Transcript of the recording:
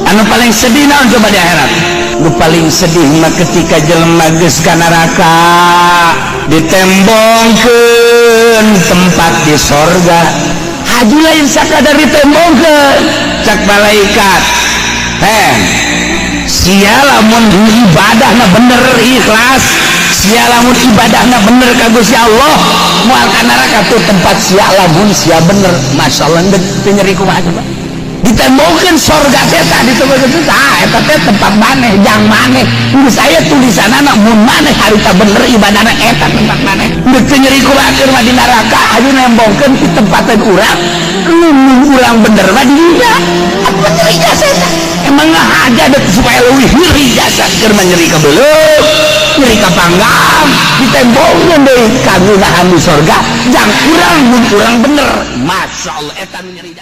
Anu paling sedih naon coba di akhirat? Nu paling sedih mah ketika jelema geus ka neraka, ditembongkeun tempat di sorga. Haju lain sakadar ditembongkeun, cak malaikat, "Heh sia, lamun ibadahna bener, ikhlas sia, lamun ibadahna bener ka Gusti Allah, moal ka neraka tuh tempat sia lamun sia bener." Masya Allah, teu nyeri kumaha coba? Ditembongkeun sorga teh tadi, ditembongkeun, ah, eta teh tempat maneh, jang maneh. Geus aya tulisanana, mun maneh harita bener ibadahna, eta tempat maneh. Teu nyeri kumaha keur mah di neraka? Aju nembongkeun di tempatan urang, nu urang bener mah di dinya. Apa nyeri jasa eta? Emang ngahaja dek supaya leuwih nyeri jasa. Keur mah nyeri ka beuleum, nyeri ka panggang, ditembongkeun deui kagunahan di sorga jang urang mun urang bener. Masya Allah, eta nu nyeri.